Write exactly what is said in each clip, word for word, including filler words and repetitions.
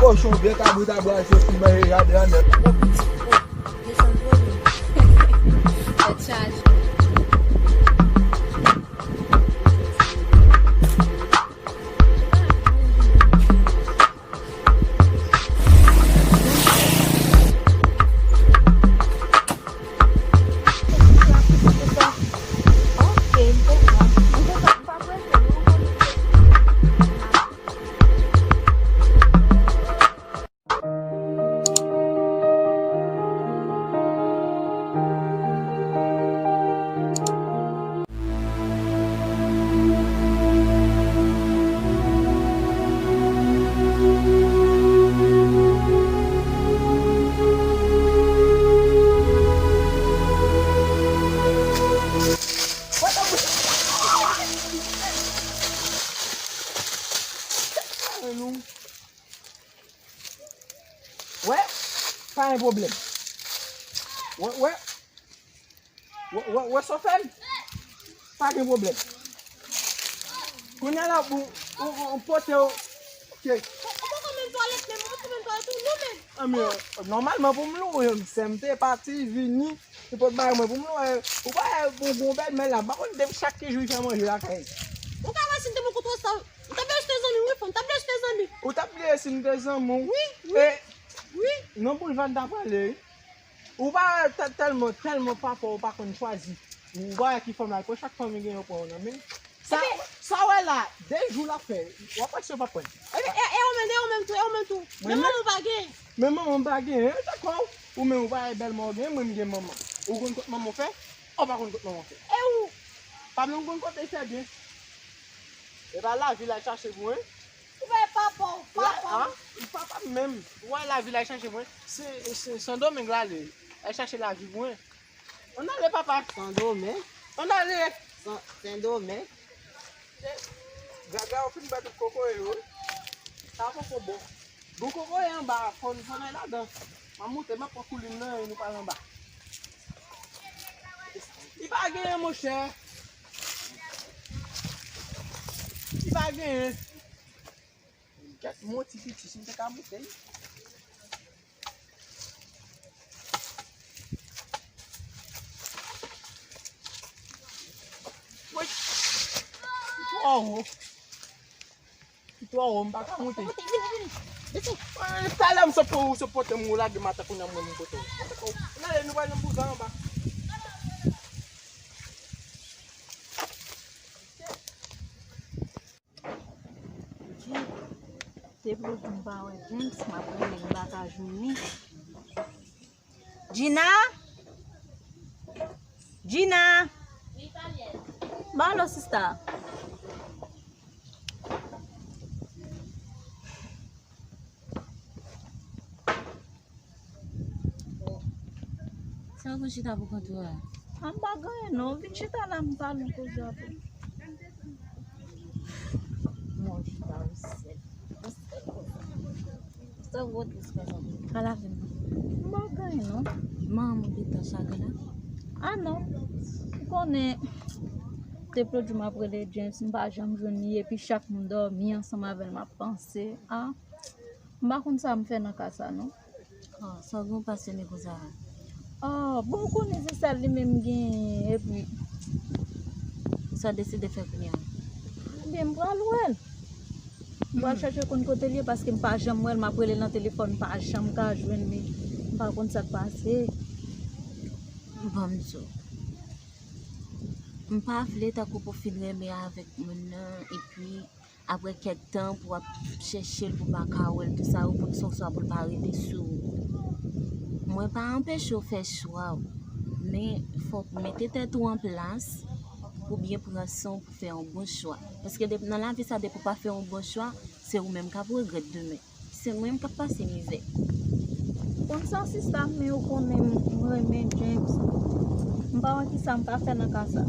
Kochon vye kabrit a bwa soti manje jaden an nèt. Desann volume. Tèt chaje. Wè, pa gen pwoblèm. Wè, wè. Wè, wè, wè sa w fè m? Pa gen pwoblèm. Kounye a la, ou, ou, ou pote w. Ok. Ou poko menm twalèt menm, ou poko menm twalèt ou non menm. Ah, men, nòmalman pou m loure, sè m te pati, vini, li pot bagay mwen pou m loure. Ou pa wè bon, bon bèlmè la, m pa konn depi chak ki jou li fè manje lakay. Ou ka wè si m te poko twò sa. Ou t ap vle achte zanmi, wi, fanm. T ap vle achte zanmi. Ou t ap vle si m te zanmi w. Wi, wi, wi. Non, boulva n ta prale, wi. Ou pa wè tè-, tèlman, tèlman papa ou pa konn chwazi. Ou pa wè ki fanm la, pran chak fanm li genyen ou pran nan men. Sa, sa w wè la, de jou l ap fè. W ap wè si w p ap pran. E, e, e ou menm, e ou menm tou, e ou menm tou. Men manman w pa gen. Men manman m pa gen, dakò. Ou menm ou pa wè bèlmè w gen, mwen m gen manman. Ou konn kot manman w fè? Ou pa konn kot manman w fè. E ou? Pa menm konn kote l fè byen. E pa lavi l al chache pou mwen. Ou pa papa w, papa w. Li papa m menm. Ou wè lavi l al chache mwen. Se, se Sendomeng l ale. Al chache lavi pou mwen. Ann ale, papa. Sendomeng. Ann ale. Sen-, Sendomeng. Gaga, ou fin bay tout kokoye yo. Sa poko bon. Bon kokoye anba, fò n, fò n al ladan. M ap monte, m ap pran koulin nan, e nou pral anba. Li pa genyen, monchè. Li pa genyen. Gad, m on ti piti, si m te ka monte. Woy! Li twò wo. Li twò wo, m pa ka monte. Monte, vini, vini. Desann. Eh, talè m sot pou ou, sot pote m, ou lage m atè kounye a, m wè m pote w. N ale, nou pral nan bouzan anba. Depi lòt jou m pa wè James, m ap rele, m pa ka jwenn li. Gina? Gina? Ba lo sista. Sa w konn chita pou kont ou a? A, m pa gen anyen non. Vin chita la, m pale yon koze avè w. Mwen chita ou sèl. Ou sèl konsa. Sa w gwo tris konsa. Pale avè m non. M pa gen anyen non. Manman w gentan chagren la? A non. Ou konnen, depi lòt jou m ap rele James, m pa janm jwenn li, epi chak m dòmi ansanm avè l, m ap panse. A. M pa konn sa m fè nan ka sa non. Oh, sa w gen w pasyone konsa? Oh, bon, ou konnen se sèl li menm m genyen, epi. Sa w deside fè kounye a? Ebyen, m pral wè l. M pral chèche konn kote l ye, paske m pa janm wè l, m ap rele l nan telefòn, m pa janm ka jwenn li. M pa konn sa k pase. Bon, m di w. M pa vle tankou pou w fin renmen avèk moun nan, epi apre kèk tan pou w ap chèche l, pou w pa ka wè l, tout sa yo, pou l, swa pou l pa rete sou ou. Mwen pa anpeche w fè chwa w, men fòk mete tèt ou an plas pou byen pran san w pou fè yon bon chwa. Paske depi nan lavi sa, depi w pa fè yon bon chwa, se ou menm k ap regrèt demen. Se mwen menm k ap pase mizè. Konn sa, sista, men ou konnen m renmen James. M pa wè kisa m ka fè nan ka sa.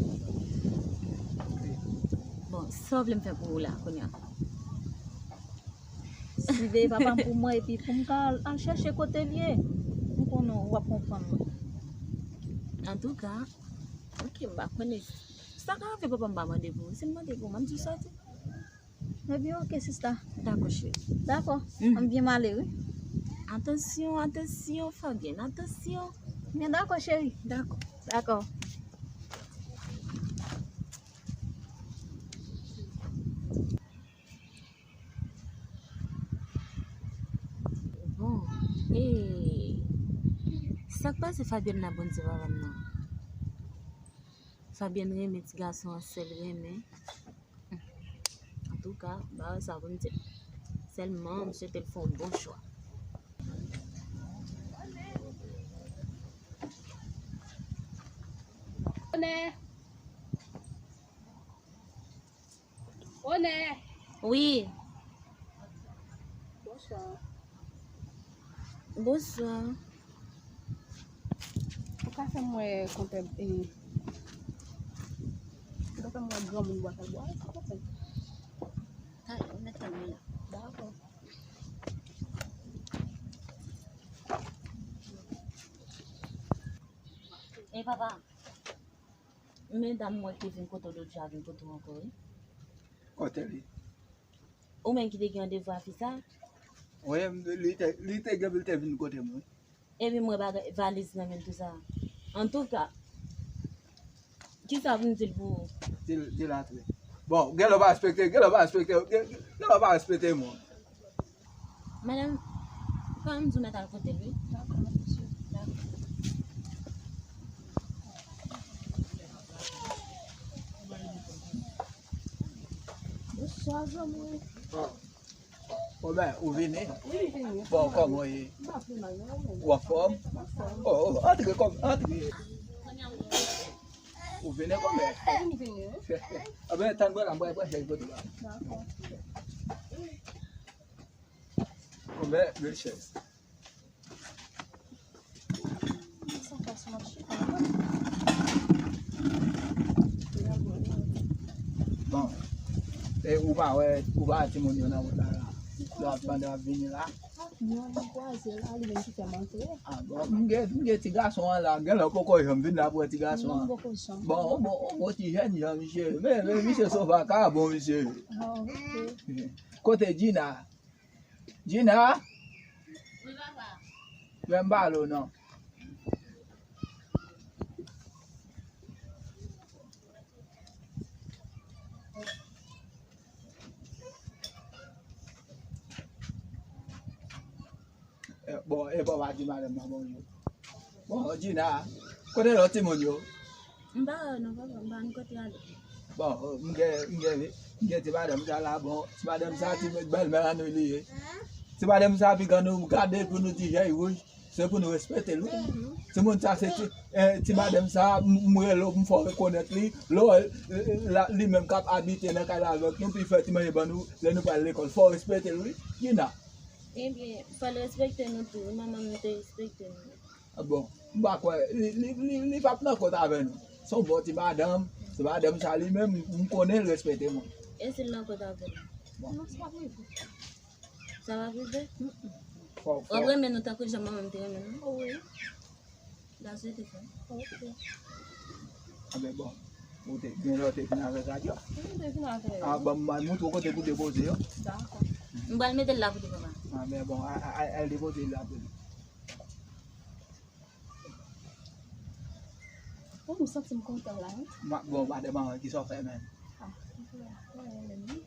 Bon, sa w vle m fè pou ou la, kounye a? Siveye papa m pou mwen, epi pou m ka al, al chèche kote l ye. M konnen w ap konprann mwen. Antouka, ok, m pa konnen. Sa ka rive papa m pa mande pou ou. Si m mande pou ou, m ap di w sòti. Ebyen, oke, sista. Dakò, cheri. Dakò. Mhm. Ann byen m ale, wi. Atansyon, atansyon, Fabienne, atansyon. Byen, dakò, cheri. Dakò. Dakò. Bon, hey. Sa k pase Fabienne la, Bondye papa m nan? Fabienne renmen ti gason an, sèl renmen. Antouka, m pa wè sa pou m di l. Sèlman, m swete l fè yon bon chwa. Onè! Onè! Wi. Bonswa. Bonswa. Ou ka fè m wè kontè, e, ou ka fè m wè granmoun bwat a bwa, silvouplè? Talè, ou mèt tann mwen la. Dakò. E papa, medam mwen ki vin kote w lòt jou a vin kote w ankò, wi. Kote li? Ou menm ki te gen randevou a fi sa? Wi, li te, li te gen pou l te vin kote m, wi. Epi m wè bagay, valiz nan men l tou sa. Antouka, kisa pou m di l pou ou? Di l, di l antre. Bon, gen lè w pa respekte, gen lè w pa respekte, gen, gen lè w pa respekte moun. Madanm, kòman m di w mèt al kote l, wi. Dakò, mesye. Dakò. Bonswa, zanmi. Bon, ben, ou vini? Wi, m vini. Bon, kòman w ye? M pa pi mal, non, ou menm? Ou anfòm? M anfòm. Oh, oh, antre, kòm, antre. Ou vini kòman? Wi, m vini, wi. A ben, tann mwen la, m pral pran chèz kote la. Dakò. Kòman, bèl chèz? Bon. E ou pa wè, ou pa wè timoun yo nan wout la, la? Yo ap tande, ap vini la. Non, m kwaze l la, li menm ki fè m antre. Ah, bon, m gen, m gen ti gason an la, gen lè w poko janm vin la pou wè ti gason an. Non, m poko janm. Bon, bon, bon, ti jèn jan, misye. Men, men, misye se yon vakabon, misye. Ah, ok. Kote Gina? Gina? Wi, papa. Jwenn balo, non. Eh, bon, e bon, pa di madanm nan bonjou. Bon, Gina, kote lòt timoun yo? M pa wè yo non, papa, m pa konn kote y ale. Bon, m gen, m gen, m gen ti madanm sa la, bon, ti madanm sa, ti bèlmè an nou li ye. Ti madanm sa, piga nou gade l pou nou di jèy wouj, se pou nou respekte l, wi. Timoun sa, se ti, eh, ti madanm sa, m, m rele w, m fè w rekonèt li. Lè w, eh, eh, la, li menm k ap abite nan kay la avèk nou, pou l fè ti manje ban nou, lè nou pral lekòl, fò w respekte l, wi. Gina. Ebyen, fò l respekte nou tou, wi, manman nou te respekte nou. Ah bon, m pa kwè, li, li, li, li p ap nan kont avè nou. Se yon bon ti madanm, se madanm sa li menm, m konnen l respekte mwen. E si l nan kont avè nou? Bon. Non, sa p ap rive. Sa p ap rive? Mm, mm. Fò, fò. W ap renmen nou tankou jan manman m te renmen nou? Wi. L a swete fè. Ok. Ah ben bon. Ou te, gen lè w te vin avèk radyo? Wi, m te vin avèk yo. Ah, bon, m al montre w kote pou depoze yo. Dakò. M pral mete l la pou li, papa. Ah ben bon, a, a, a, al depoze l la pou li. Oh, m santi m kontan la, wi. Ma, bon, madanm an, kisa w fè menm? Ah, m fè anyen menm, wi.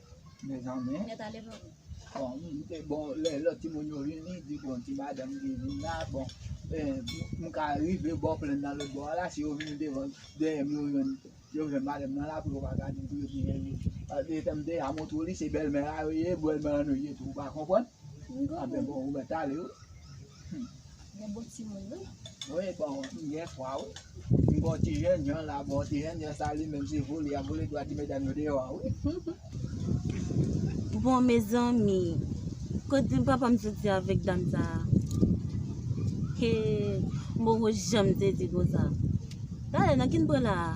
Mezanmi. Nèt ale, papa. Bon, m te, bon, lè lòt timoun yo vini, di, bon, ti madanm ki vin la, bon, eh, m, m ka rive bò plenn nan lòt bò a la, si yo vini devan, dèyè m, yo jwenn, yo jwenn madanm nan la, pou yo pa ka di, pou yo di, eh, eh, eh, m deja montre w li, se bèlmè a yo ye, bèlmè an nou ye tou, ou pa konprann? Ah ben bon, ou mèt ale, wi. Hmm. Gen bon timoun, wi. Wi, bon, m gen fwa, wi. M gon ti jèn jan la, bon, ti jèn jan sa li menm se vole, y ap vole twa ti medam yo deyò a, wi. Bon, mezanmi, kote papa m soti avèk dam sa a? He, m poko janm sezi konsa. Talè, nan ki n pran la a?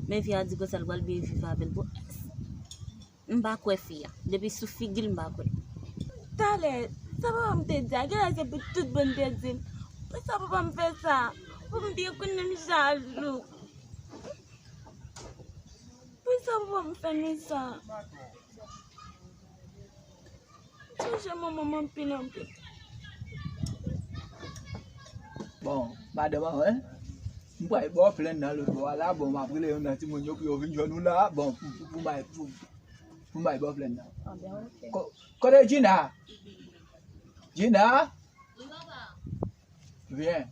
Men fi a di konsa l pral byen viv avè l pou M pa kwè fi a. Depi sou figi l, m pa kwè. Talè, sa papa m te di a, genlè se pou tout bon te di m. Poukisa papa m fè sa? Pou m byen konnen m jalou. Poukisa papa m fè m sa? Sonje manman m anpil, anpil. Bon, madanm an, wi. M pral ba w flèn nan lòt bò a la. Bon, m ap rele youn nan timoun yo pou yo vin jwenn ou la. Bon, pou, pou, pou bay, pou, pou bay ba w flèn nan. Ah, ben, ok. Ko-, kote Gina? Gina? Vyen.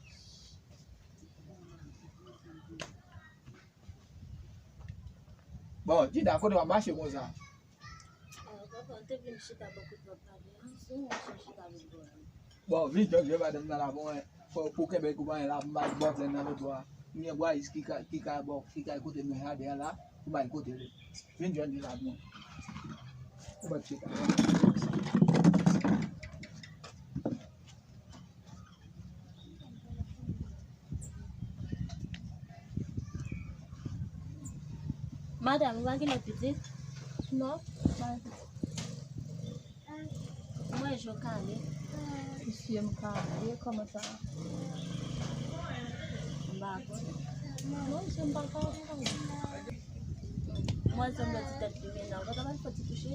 Bon, Gina, kote w ap mache konsa? Ah, papa, m te vin chita bò kote w ap pale an, si w wè m chita bò a. Bon, vin jwenn madanm nan la, bon, fò pou kenbe koup anyen la, pou m al ba w flèn nan lòt bò a. M gen Bwayis ki ka, ki ka ba w, ki ka kote nou jaden an la, pou m al kote li. Vin jwenn li la, bon. Ou pa chita. Madanm, ou pa gen lòt pitit? Non, m pa gen pitit. Mwen, je w kale. Mesye, m kale, kòman sa? M pa konnen. Non, mesye, m pa kale. Mwen, se m ti tèt li mennen. Ou pa ta fè ti kouche?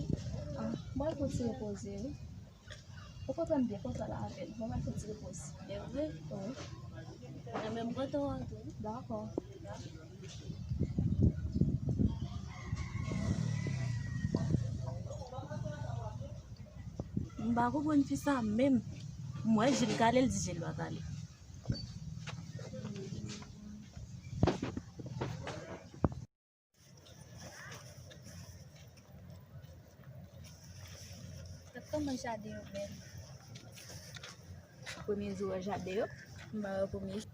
Ah, mwen, fò ti repoze, wi. Ou konprann byen konsa la avè l. Mwen, mwen fè ti repoze. E vre? Wi. Mwen menm, mwen tou an tou. Dakò. M pa konprann fi sa menm. M wè je l kale, l di je l pa kale. Kòman jaden yo bèl? Premye jou wè jaden yo? M pa wè premye jou.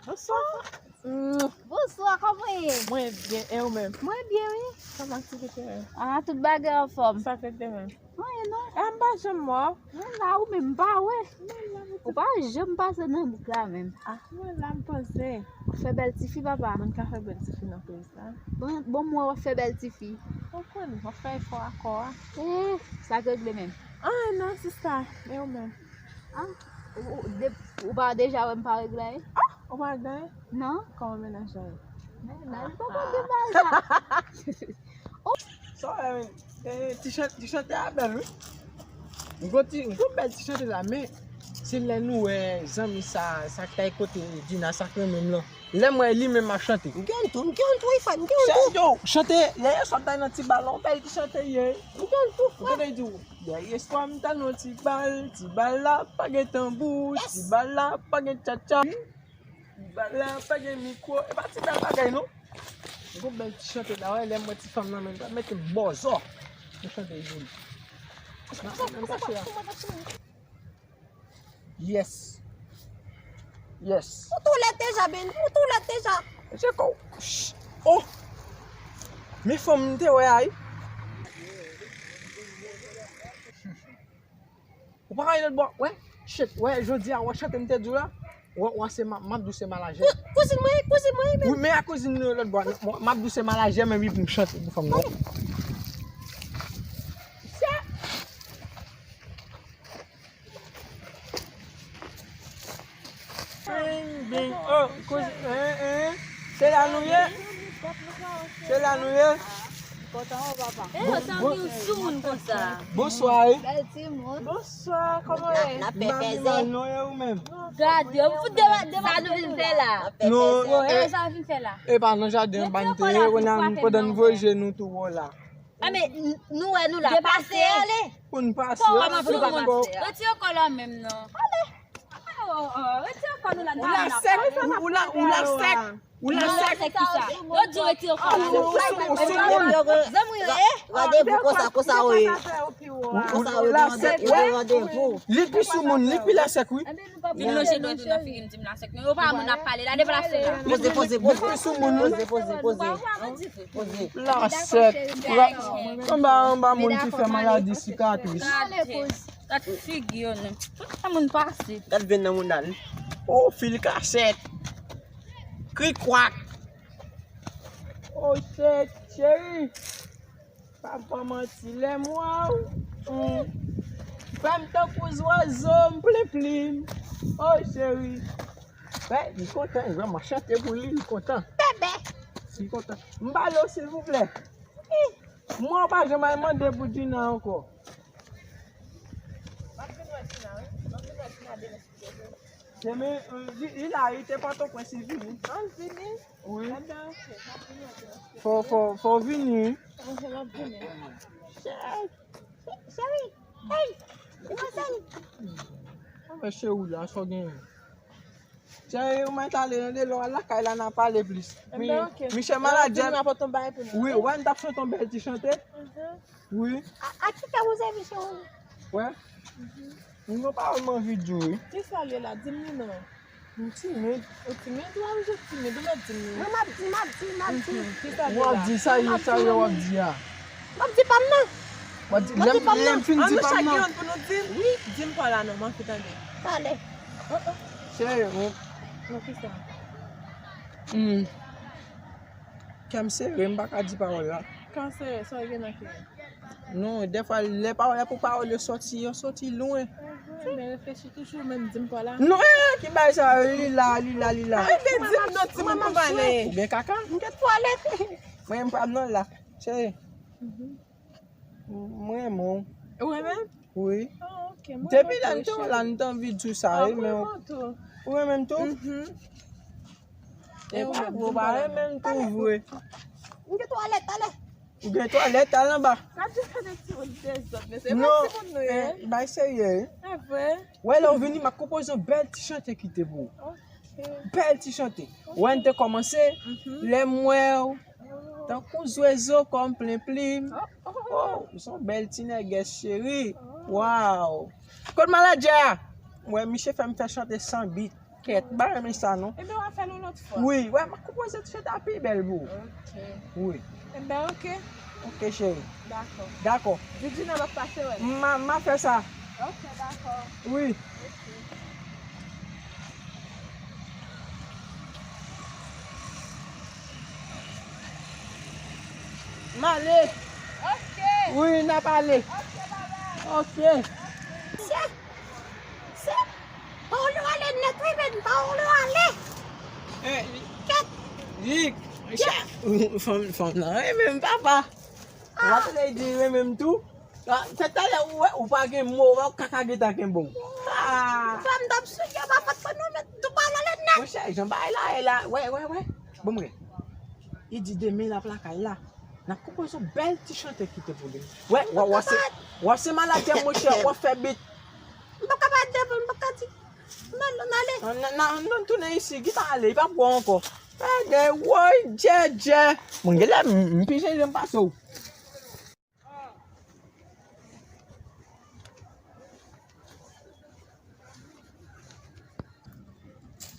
Bonswa. Mm. Bonswa, kòman w ye? Mwen byen, e ou menm? Mwen byen, wi. Kòman aktivite yo? Ah, tout bagay anfòm. Sa k rete menm? Anyen non. E m pa janm wè w. Mwen la, ou menm m pa wè. Ou pa janm pase nan bouk la menm. Ah, mwen la, m panse. Ou fè bèl tifi, papa. Moun ka fè bèl tifi nan peyi sa. Bon, bon, mwen w ap fè bèl tifi. Ou konn, w ap fè efò a kò a. Eh, sa k regle menm? Anyen non, sista. E ou menm? Ah, ou, ou, de, ou pa deja wè m pa regle anyen? Ah, ou pa regle anyen? Non. Kòman mennaj la ye? Mennaj, poko gen bagay. Sa w wè, men, eh, ti chan-, ti chante a bèl, wi. M gwo ti, m gwo bèl ti chante la, men se lè nou wè zanmi sa, sa k ta kote Dina, sa k renmen m lan. Lè m wè li menm ap chante. M gen tou, m gen tou, wi, frè, m gen tou. Yo, chante, lè yo sot nan ti bal la, yon bèl ti chante ye. M gen tou, frè. Ou tande di w, yè, yèswa m t al nan ti bal, ti bal la pa gen tanbou, ti bal la pa gen tchatcha. Ti bal la pa gen mikwo, e pa ti bèl bagay non. M gon bèl ti chante la, wè, lè m wè ti fanm nan men, l pral mete m bòzò. M chante joli. Nan, nan kache a. Yes. Yes. Ou tou lèd deja, Ben. Ou tou lèd deja. Cheko. Oh. Men fanm m te wè a, wi. Ou pa ka lòt bò. Wè. Shit. Wè, jodi a, wè chante m te di w la. Wè, wè se ma-, m ap di w se malajè. Kou-, kouzin mwen, kouzin mwen, men. Wi, men a kouzin nou lòt bò. M, m ap di w se malajè, men wi pou m chante pou fanm nan. Bing, bing. Oh, kouz-, hein, hein. Se la nou ye? Se la nou ye? Kontan ou, papa? Eh, yo, sa vin sou moun konsa. Bonswa, wi. Bèl timoun. Bonswa, kòman w ye? N ap fè fèzè. M pa pi mal non, e ou menm? Gade, yo fout deba-, deba-, sa nou vin fè la. Non, eh, sa vin fè la. E pa nan jaden an, ban te ye, pandan n voye je nou tou wo la. A, men, n-, nou wè nou la, pase ale. Pou n pase. Kòman pou nou pa pase? Retire kòl la menm non. Ale. Oh, oh, retire kòl nou la, nou la sèk, ou la, ou la sèk, ou la sèk. Yo di retire kòl la. Ou sou moun. Zanmi yo, eh. Gade pou konsa, konsa ou ye. Konsa ou ye, randevou. Li pi sou moun, li pi la sèk, wi. Vin lonje dwèt ou nan figi m, di m la sèk. Yo pa moun ap pale la, deplase la. Poze, poze, poze. Li pi sou moun, wi. Poze, poze, poze. Poze. La sèk. Anba, anba moun ki fè maladi sikatris. Gad figi yo non. Tout sa moun pase. Gad venn nan moun nan. Oh, fil kasèt. Krik kwak. Oh, shit, cheri. Pa fè manti, lè m wè w, hmm, fè m tankou zwazo, m plen plim. Oh, cheri. Fè, li kontan, granma chante pou li, li kontan. M kontan. M pale w, silvouplè. Mwen, w pa janm al mande pou Djina ankò. M ap vin wè Djina, wi. M ap vin wè Djina demen, si Dye vle. Demen, euh, li, li la, li te Pòtoprens, li vini. Ah, l vini? Wi. Enben, ok, m ap vin wè Djina, si Dye vle. Fò, fò, fò w vini, wi. Ok, m ap vini. Cheri, cheri, hey, demoiselle. Anben, cheri, la, sa w genyen? Cheri, ou mèt ale, tande lè w al lakay la, n a pale plis. Enben, ok. Michel Maladjè. Wi, wè, m t ap chante yon bèl ti chante. Wi. A, a ki fè ou sèvi, cheri? Wè. M gen yon pawòl m anvi di w, wi. Kisa l ye la? Di m li non. M timid. Ou timid? Ou oblije timid, ou mèt di m li. Non, m ap di, m ap di, m ap di. Kisa l ye la? W ap di, sa ye, sa ye w ap di a? M ap di pa m nan. W ap di, lè m, lè m fin di pa m nan. An nou chak gen youn pou nou di l? Wi. Di m pa w la non, m anvi tande. Pale. Oh, oh. Cheri, wi. Non, kisa? Hmm. Kè m sere, m pa ka di pawòl la. Kè w sere, sa w gen nan kè w? Non, dèfwa, lè pawòl la pou pawòl yo sòti, yo sòti lwen. Men reflechi toujou, men di m pa w la. Non, eh, ki bagay sa, li la, li la, li la. Arete di m non, timoun pou pale. Ou gen kaka? M gen twalèt. Mwen, m pa nan la. Cheri. M renmen w. Ou renmen m? Wi. Ah, ok. Depi lè n te wè la, n te anvi di w sa, wi, men ou renmen m tou? E pa vre, ou pa renmen m tou vre. M gen twalèt, ale. Ou gen twalèt, al anba. Gad jan de timoun dezòd, mesye. E pa timoun nou ye. Non, eh, bay serye, wi. E vre. Wè, lè w vini, m ap konpoze yon bèl ti chante kite pou ou. Ok. Bèl ti chante. Wè, n te kòmanse, lè m wè w, tankou zwezo kò m plen plim. Oh, ou se yon bèl ti nègès cheri. Waw. Kot Maladjè a? Wè, misye fè m fè chante san bit. Kèt, m pa renmen sa non. Ebyen, w a fè l yon lòt fwa. Wi, wè, m ap konpoze ti chante a pi bèl pou ou. Ok. Wi. Ebyen, ok. Ok, cheri. Dakò. Dakò. Di Djina m ap pase wè l. M a, m a fè sa. Ok, dakò. Wi. M ale. Ok. Wi, n ap ale. Ok, babay. Ok. Se, se, pa w le ale nèt, wi, men pa w le ale. Eh, kèt. Lik, fanm, fanm nan renmen m, papa. Ou pa tande di renmen m tou? Ah, se talè ou wè, ou pa gen mo, ou pa kaka gentan gen bon. Ah. Fanm t ap sou yo, pa fòt pou nou, men tou pa w ale nèt. Monchè, jan bagay la ye la, wè, wè, wè. Bon, mwen. Li di demen l ap lakay la. N ap konpoze yon bèl ti chante kite pou li. Wè, wè, wè, se, wè, se Maladjè, monchè, w ap fè bit. M pa ka pa devan, m pa ka di. Nan, nan, ale. Nan, nan, nan, nan, tounen isi, gita ale, li pa pran ankò. Gade, woy, djè, djè. Mwen, genlè, m, m pi jenjanm pase w.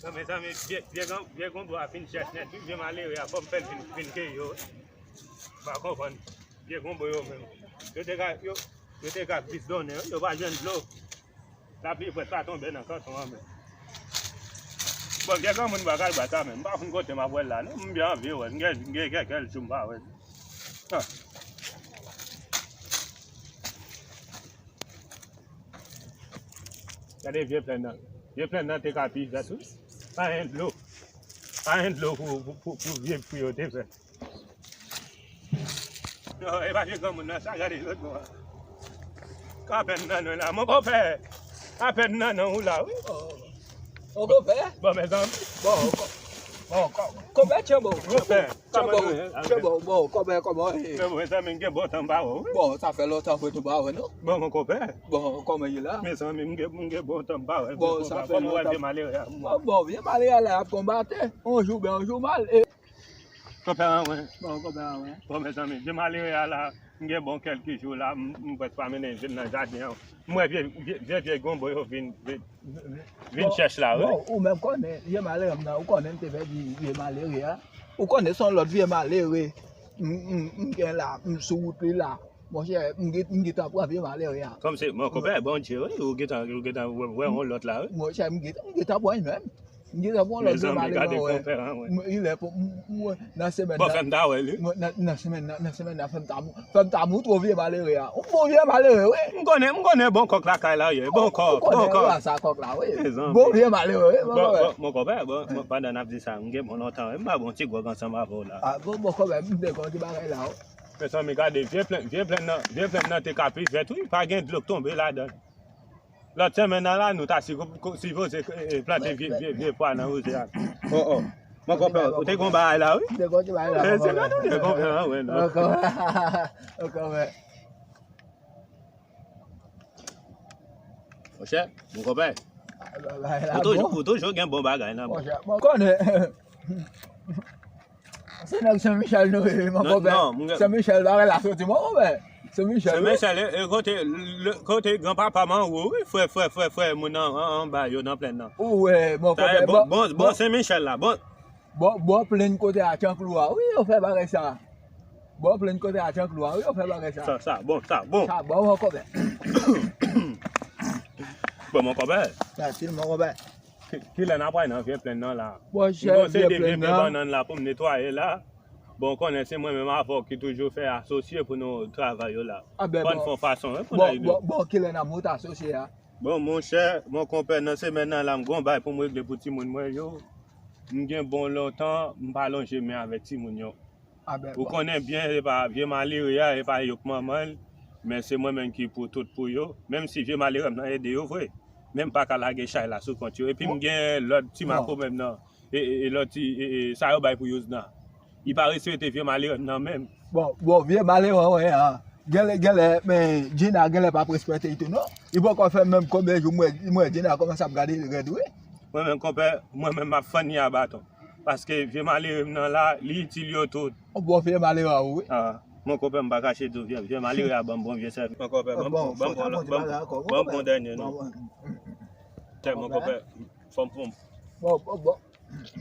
Non, mezanmi, vye, vye gran, vye gonbo a fin chèch nèt, wi, vye malere a, fò m fè l vin, vin keyi yo, wi. M pa konprann. Vye gonbo yo menm. Yo te ka, yo, yo te ka plis donnen, wi, yo pa jwenn dlo. Lapli prèske pa tonbe nan kanton an menm. Bon, vye granmoun bwa Kalbas la menm, m pa konn kote m ap wè l la non, m byen anvi wè l, m gen, m gen kèk jou m pa wè l. Ah. Gade vye plèn nan. Vye plèn nan te ka pi vèt wi. Pa gen dlo. Pa gen dlo pou, pou, pou, pou vye kwi yo te fè. Yo, e pa vye granmoun nan, sa gade lòt bò a. Ka pèn nan non la, mon konpè. Ka pèn nan non ou la, wi. Mon konpè? Bon, mezanmi. Bon, ko-, bon, ko-, konpè, tchanbo. Konpè, tchanbo, kòman nou ye? Tchanbo, bon, konpè, kòman ye? Men bon, mezanmi, m gen bon tan m pa wè w, wi. Bon, sa fè lontan vre tou pa wè, non? Bon, mon konpè. Bon, kòman ye la? Mezanmi, m gen, m gen bon tan m pa wè. Bon, sa fè lontan. Kòman w wè vye malere a? Bon, bon, vye malere a la ap konbate. On jou byen, on jou mal. E Konpè an mwen. Bon, konpè an mwen. Bon, mezanmi, vye malere a la, m gen bon kèlke jou la, m, m prèske pa mennen je m nan jaden an. M wè vye, vye, vye, vye gonbo yo vin, vin, vin chèch la, wi. Bon, ou menm konnen, vye malere m nan, ou konnen m te pèdi vye malere a. Ou konnen se yon lòt vye malere m, m, m gen la, m sou wout li la. Monchè, m gen, m gentan pran vye malere a. Kòmsi, bon, konpè, Bondye, wi, ou gentan, ou gentan wè, wè yon lòt la, wi. Monchè, m gentan, m gentan pran li menm. M gentan pran lòt vye malere an, wè. M, ilè pou, m, m, nan semèn nan. Bon, fè m ta wè li. Mwen, nan, nan semèn nan, nan semèn nan, fè m ta mou-, fè m ta moutre w vye malere a. Yon bon vye malere, wi. M konnen, m konnen bon kòk lakay la, ye. Bon kòk, bon kòk. Ou konnen rasa kòk la, wi. Bon vye malere, wi. Bon, bon, bon, kòpè, bon, bon, pandan n ap di sa, m gen bon lontan, wi. M pa bon ti gwòg ansanm avè w la. A, bon, bon, kòpè, m te konn ti bagay la, wi. Mezanmi, gade, vye plenn, vye plenn nan, vye plenn nan te ka pi vèt, wi. Pa gen dlo k tonbe ladan l. Lòt semèn nan la, nou ta si-, sipoze, eh, eh, plante vye, vye, vye pwa nan wouze a. Oh, oh. Mon kòpè, ou te gon bagay la, wi. Te gon ti bagay la, eh, se gade ou te gon bagay la, wè, non. Ankò, ankò, wè. Monchè, mon kòpè. Ou toujou, ou toujou gen bon bagay nan. Monchè, bon, konnen. Se nèg Sen Michèl nou ye, mon kòpè. Sen Michèl, bagay la soti, mon kòpè. Sen Michèl, wi. Sen Michèl, e, e kote, le, kote granpapa m anwo, wi, frè, frè, frè, frè, moun an, an, anba yo nan plèn nan. Ou wè, mon kòpè, bon, bon, bon, Sen Michèl la, bon. Bon, bon, plèn kote a Tyanklou a, wi, yo fè bagay sa. Bon, plèn kote a Tyanklou a, wi, yo fè bagay sa. Sa, sa, bon, sa, bon. Sa, bon, mon kòpè. Bon, mon kòpè. Fasil, mon kòpè. Ki, kilè n ap pral nan vye plèn nan la? Monchè, m gon seri de vye pye bannann la pou m netwaye la. Bon, ou konnen se mwen menm avè w ki toujou fè asosye pou nou travay yo la. Fò n fè yon fason, wi, pou n al. Bon, bon, kilè n ap monte asosye a? Bon, monchè, mon kòpè, nan semèn nan la, m gon bagay pou m regle pou timoun mwen yo. M gen bon lontan, m pa lonje men avèk timoun yo. Ou konnen byen, se pa vye malere a, se pa yo k manman l, men se mwen menm ki pou tout pou yo. Menm si vye malere m nan ede yo vre, men m pa ka lage chay la sou kont yo. Epi m gen lòt ti makomè m nan, e, e, e lòt ti, e, e, sa yo bay pou Youzna. Li pa respekte vye malere m nan menm. Bon, bon, vye malere an, wè, a. Genlè, genlè, men Djina genlè p ap respekte l tou, non. Li poko fè menm konbyen jou m wè, m wè Djina kòmanse ap gade l rèd, wi. Mwen menm, kòpè, mwen menm, m ap fann li a baton. Paske vye malere m nan la, li itil yo tout. Yon bon vye malere a ou, wi. Ah, mon kòpè, m pa kache di w, vye, vye malere a ban m bon vye sèvis. Mon kòpè, ban m, ban m, ban m, ban m bon dènye, non. Tèk, mon kòpè, fò m, fò m. Bon, bon, bon.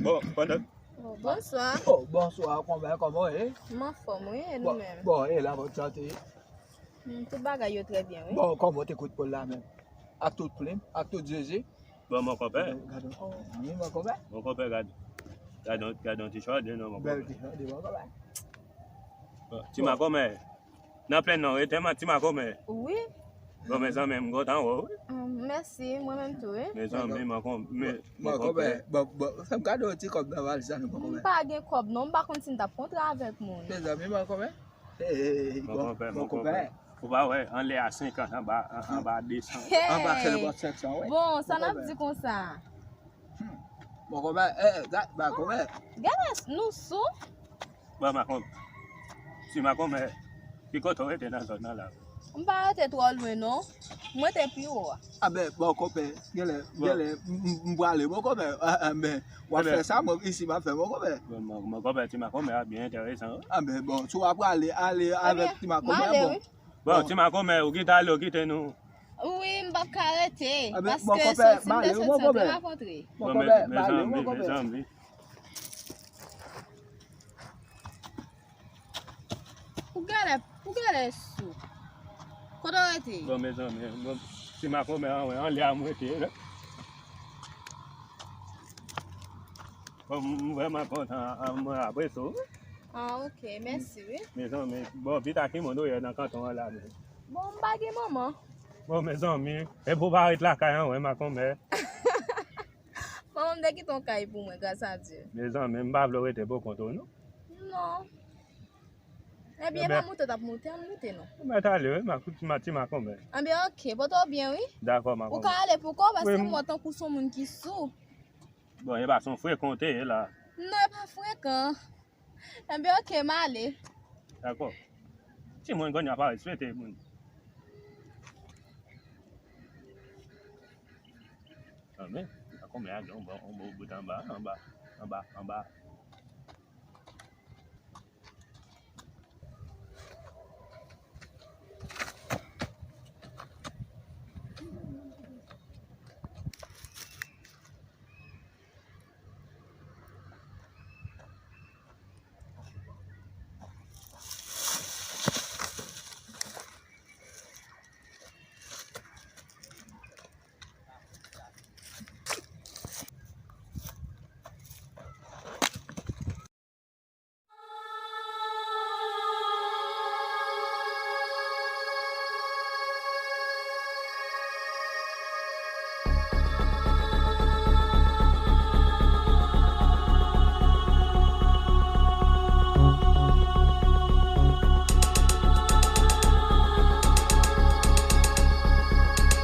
Bon, pandan. Oh, bonswa. Oh, bonswa, kòman, kòman w ye? M anfòm, wi, e nou menm? Bon, e la, bòn sante. Hmm, tout bagay yo trè byen, wi. Bon, kòman w te kout pòl la menm? Ak tout plim, ak tout zeze? Bon, mon kòpè. Gade, gade, wi, mon kòpè. Mon kòpè, gade. Gade, gade yon ti chòde, non, mon kòpè. Bèl ti chòde, mon kòpè. Bon, ti makomè. Nan plèn nan, rete ma-, ti makomè. Wi. Bon, mezanmi, m kontan wè w, wi. Ah, mèsi, mwen menm tou, wi. Mezanmi, makomè, makomè. Bon, bon, fè m kado yon ti kòb nan valiz la, non, makomè. M pa gen kòb, non, m pa konn si m t ap kontre avèk moun. Mezanmi, makomè. Hey, bon, makomè, bon, makomè. Ou pa wè, anlè a senkant, anba, an-, anba a de san. Hey! Anba a senk san, wi. Bon, sa n ap di konsa? Hmm. Bon, kòmè, eh, eh, ga-, ba, kòmè. Gade, nou sou. Bon, makomè. Ti makomè, ki kote w rete nan zòn nan la? M pa rete twò lwen, non. Mwen te pi wo a. A ben, bon, kòmè, genlè, genlè, m, m, m prale, bon, kòmè, a, a, men, w ap fè sa, mwen, isi, m ap fè, bon, kòmè. Bon, bon, bon, kòmè, ti makomè a byen enteresan, wi. A ben, bon, si w ap prale, ale avèk ti makomè a, bon. Bon, ti makomè, ou kite ale, ou kite nou. Wi, m p ap ka rete, paske soti m te soti, m te rakontre. Bon, mezanmi, mezanmi. Ou genlè, ou genlè sou. Kote w rete? Bon, mezanmi, bon, ti makomè an, wè, anlè a m rete. Bon, m, m vrèman kontan, a, mwen apresye w. Ah, ok, mèsi, wi. Mezanmi, bon, pita ki moun ou ye nan kanton an la menm? Bon, m pa gen manman. Bon, mezanmi, e pou pa ret lakay an, wè, makomè. Manman m te kite yon kay pou mwen, gras a Dye. Mezanmi, m pa vle w rete pou kont ou, non. Non. Ebyen, pa moute w t ap moute, ann moute, non. Mèt ale, wi, ma, ti ma, ti makomè. Ebyen, ok, pote w byen, wi. Dakò, makomè. Ou ka ale pou kò w, paske m wè w tankou se yon moun ki sou. Bon, e pa se yon frekan w te ye la. Non, e pa frekan. Enben, ok, m ale. Dakò. Timoun kounye a pa respekte moun. Anben, dakò, men a gen yon bon, yon bon bout anba, anba, anba, anba.